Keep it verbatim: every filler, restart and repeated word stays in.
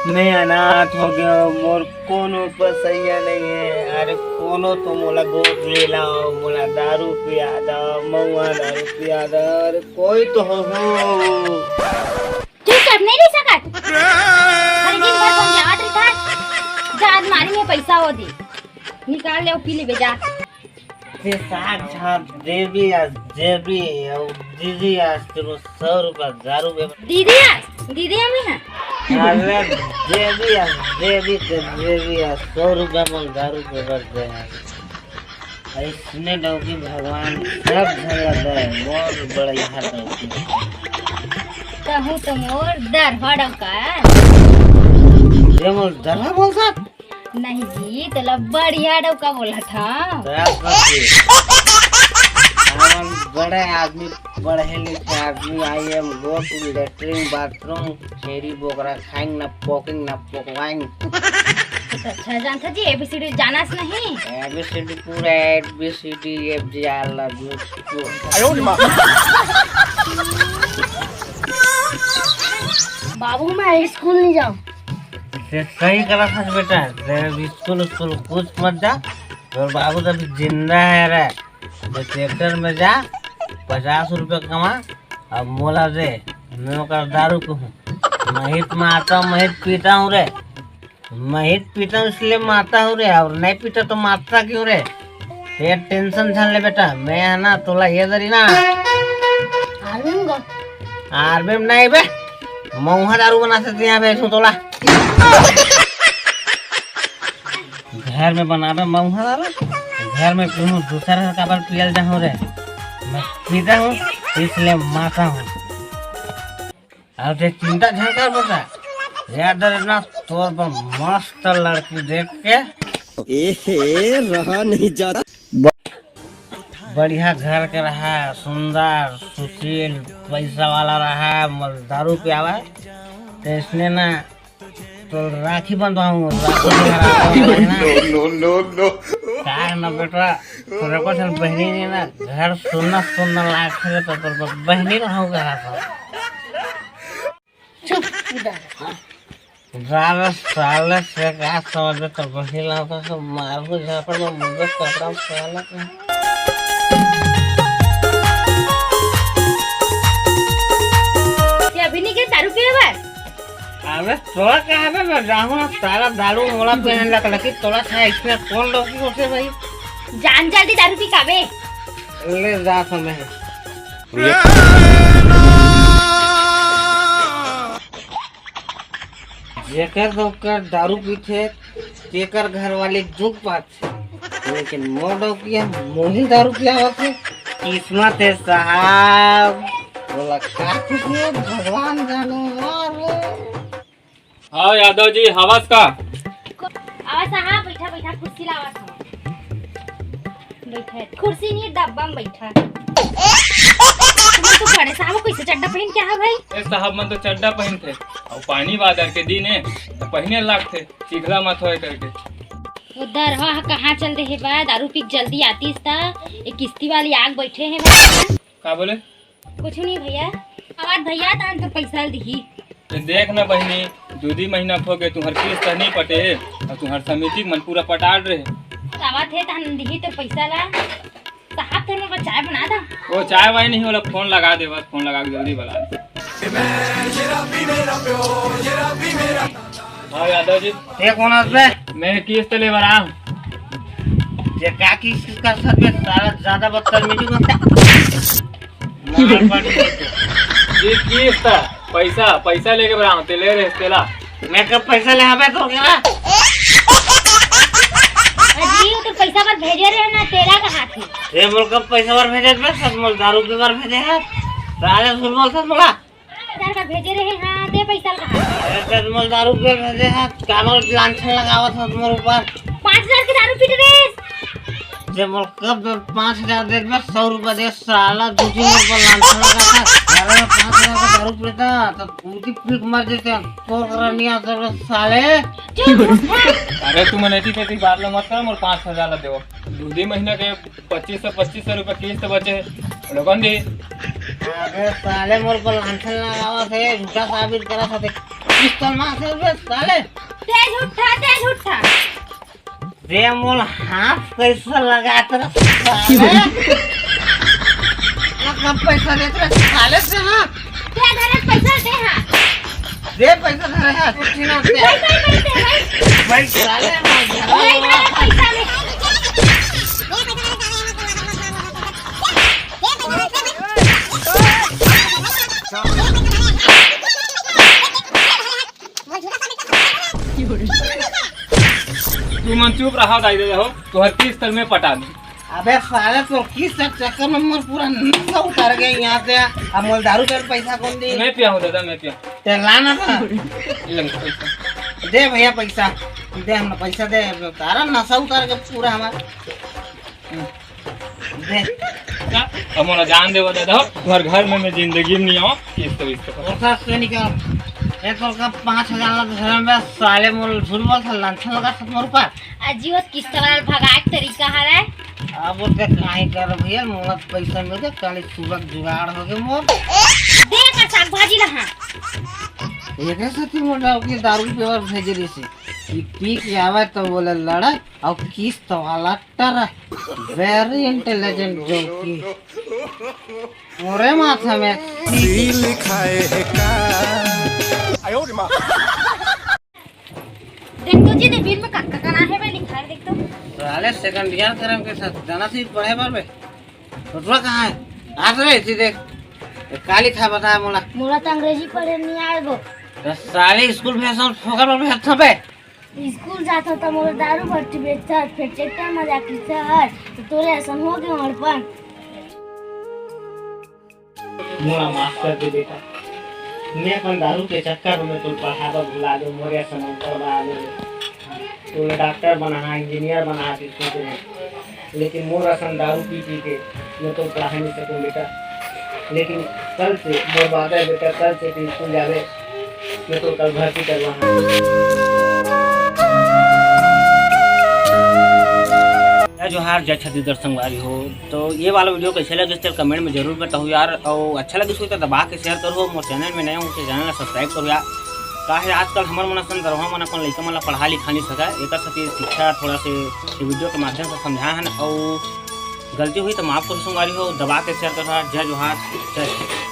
मैं अनाथ हो गया, मोर कोनो पसैया नहीं है। अरे कोनो तो मोला गोद ले लाओ, मोला दारू पिया दो, महुआ दारू पिया दो। अरे कोई तो हो, हो। चुपचाप नहीं रह सकत। अरे दिन भर बतियावत रहिथस। जा, अलमारी में पैसा हो दे, निकाल ले अउ पी लेबे जा। ते साक्षात देवी अस देवी अउ दीदी अस तेरो सौ रुपया दारू बे। दीदी अस? दीदी अमी है। अरे देवी अस देवी ते देवी अस सौ रुपया मोला दारू बे बर दे। अइसने डौकी भगवान सब झन ला दे, मोर बड़ैहा डौकी। कहूँ तो मोर दरहा डौका। ये मोर दरहा बोल सकत? नहीं जी, तोला बढ़िया डौका बोलत हँव। बस, बस ये। हमन बड़े आदमी, पढ़े लिखे आदमी, I am go to latrine bathroom, छेरी बोकरा खाएंग ना, पोकिंग ना, पोकवाएंग। तो अच्छा जानत हस जी, A B C D जानस नहीं? A B C D पूरा A B C D F G I love you। बाबू, मैं स्कूल नहीं जाऊँ। ते सही करत हस बेटा, ते स्कूल, स्कूल कुछ मत जा। तोर बाबू तो अभी जिंदा है रे। ते ट्रैक्टर में जा, पचास रुपया कमा, अब मोला दे, मैं ओकर दारू पीहूँ। मैं ही तो मारता हूँ, मैं ही तो पीता हूँ रे। मैं ही तो पीता हूँ इसलिए मारता हूँ रे, और नहीं पीता तो मारता क्यों रे? ये टेंशन झन ले बेटा, मैं है ना तोला ये दरी ना। आर्मी में गा? आर्मी में नहीं बे, मऊहा दारू बना सकते हैं बे, तू तोला। घर में बनाबे मऊहा दारू, घर में पीहूँ, दूसर घर काबर पियल जाहूँ रे? मैं पीता हूँ, इसलिए मारता हूँ। अउ ते चिंता झन कर बेटा, याद रखना तोर बर मस्त लड़की देख के। एहे, रहा नहीं जाता। बढ़िया घर के रहा, सुंदर, सुशील, पैसा वाला रहा, मल दारू पियावा। ते इसने ना तो राखी बंधवाऊँ, राखी के घर आता हूँ ना। No, no, no, no। का है ना बेटा, तोरे को चल बहनी नहीं ना, घर सुनना सुनना लाग रहे तो तोर बहनी रहूँगा। चुप, इधर। साले, साले से का समझ में तो बहिल आता तो मारू झापड़ में मुंडे कपड़ा में साला का। ये अभी नहीं गए दारू पीए बा? अबे तोला कहा बे, मैं जाहूँ ना साला दारू मोला पहन लग लगी, तोला था इसमें कौन लोग होते भाई? जान जल्दी दारू पी काबे। ले जा समय। जेकर डौकी दारू पीथे, तेकर घरवाली दुख पाथे। लेकिन मोर डौकी मोही दारू पियावत हे। किस्मत हे साहब, बोला का किस्मत, भगवान जाने यार। हाँ यादव जी, हवस का? आवा साहब, बैठा, बैठा, कुर्सी लावा साहब। बैठा, कुर्सी नहीं, डब्बा में बैठा। तुम तो बड़े साहब, कैसे चड्डा पहन के आहा भाई? ए साहब, मन तो चड्डा पहनथे, अउ पानी बादर के दिन हे, तो पहने लागथे, चिखला मत होए करके। वो दरहा ह कहाँ चल दे हे बा? दारू पी के जल्दी आतीस त, ये किस्ती वाली आग बैठे हे बा। का बोले? कुछ नहीं भैया। आवाज भैया, तान तो पैसा दिही। ते देख ना बहिनी, दू दी महीना हो गए, तुम्हार किस्त नहीं पटे हे, और तुम्हार समिति के मन पूरा पटाल रहे। आवत हे, तान दिही तो पैसा ला। साहब, तेरे को चाय बना दा। वो चाय वाय नहीं, वाला फोन लगा दे, बस फोन लगा के जल्दी बुला। हाँ यादव जी। ये कौन आदमी? मैं किस्त ले बर आया हूँ। ये का किस्त कर सकते, साला ज्यादा बदतमीजी करता। ये किस्त, पैसा, पैसा लेके बर आया हूँ, ते ले रहे तेला। मैं कब पैसा ले आवे तो क्या? अजी, वो तो पैसा बर भेजे रहे ना, तेला कहा थी। ये बोल कब पैसा बर भेजे बे, सब मोल दारू के बर भेजे है। साले झूठ बोल सब बोला। हजार का भेजे रहे, हाँ, दे पैसा कहा। अरे, ते मोल दारू के भेजे है, का मोल लांछन लगावत है मोर ऊपर। पाँच हजार की दारू पीट रहे। जे मोल कब दे पाँच हजार दे, मैं सौ रुपया दे, साला, दू तीन रुपया लांछन लगा था। अरे, पाँच हजार का दारू पीता, तो उनकी पीक मर जाते हैं। तोर करनिया सब साले। चुप, चुप, हाँ। अरे, तुम नेती तेती बात लो मत करो, मोर पाँच हजार ला देवो। दू दी महीना के पच्चीस सौ, पच्चीस सौ रुपया किस्त बचे हे, लोगन दी। अबे साले, मोर पर लांछन लगावा से, झूठा साबित करा था, देख। पिस्तौल मार से बे साले। तेज उठा, तेज उठा। बे मोला हाथ कैसे लगात रहा साले? कब पैसा देत रहा साले से? हाँ, दे, दे रे, पैसा दे, हाँ। दे पैसा धरे है, कुछ ना दे। भाई, भाई, भाई, दे, भाई। भाई, साले, भाई, भाई, दे रे, पैसा दे। तू मन चुप रहा, दाई दे हो, तोहर किस्त मैं पटा दूं। अबे साले, तो किस्त के चक्कर में मोर पूरा नशा उतर गया यहाँ से। अब मोर दारू के पैसा कौन दी? मैं पिया हूँ दादा, मैं पिया। ते लाना था। ले पैसा। दे भैया पैसा, दे हम पैसा दे, तारा नशा उतर के पूरा हमारा। दे। का? अब मोला जान देवा दादा, तुम्हारे घर में मैं जिंदगी में नहीं आऊँ, किस्त विस्त पर। और साथ से निकाल। एक और का पाँच हजार ला दूसरे में बस साले मोल झूठ बोल था, लांछन लगा था मोर ऊपर। अजी, वो किस्त वाला भगाए के तरीका हरे। अब वो क्या काहे कर भैया, मोला पैसा मिल गया, कल सुबह जुगाड़ हो गया मोर। दे का साग भाजी ला, हाँ। एक ऐसा थी मोटा की दारू पीवर भेज रही थी। कि पी के आवे तो बोले लड़ाई, और किस्त वाला टर। Very intelligent जोकी। मोरे माथा में। सील खाए है का? देख तो जी, दे बिल में कक्का का ना है बे, लिखा है, देख तो। साले सेकंड ईयर करम के साथ जाना थी पढ़े बर बे। छोटुआ कहाँ है? आज रे इसी देख। ये काली था बताया मोला। मोला तो अंग्रेजी पढ़े नहीं आए वो। तो साले स्कूल में सब फोकर पर बैठता बे। स्कूल जात हव त मोला दारू भट्टी बेचत, फेर ट्रैक्टर म जाके चढ़, त तोरे असन हो गे मोर पर। मोला माफ कर दे बेटा, मैं अपन दारू के चक्कर में तो पढ़ावा भुला दे, मोरे असन अनपढ़ बना दे। तोला डॉक्टर बनाहा, इंजीनियर बनाहा के सोच रहे, लेकिन मोर असन दारू पी पी के मैं तो पढ़ा नहीं सकूं बेटा। लेकिन कल से मोर वादा है बेटा, कल से तू स्कूल जावे, मैं तो कल भर्ती करवा। जय जोहार, जय छत्तीसगढ़ संगवारी हो। तो ये वाला वीडियो कैसे लगिस तेला कमेंट में जरूर बताओ यार, और अच्छा लगिस हो तो दबा के शेयर करो, मोर चैनल में नए हो तो चैनल ला सब्सक्राइब करो यार। काहे आजकल हमर मन असन दरवा मन अपन लइका मन ला पढ़ा लिखा नहीं सका, एकर सेती शिक्षा थोड़ा से ये वीडियो के माध्यम से समझा हन, और गलती हुई तो माफ करो संगवारी हो, दबा के शेयर करो। जय जोहार, जय हिंद।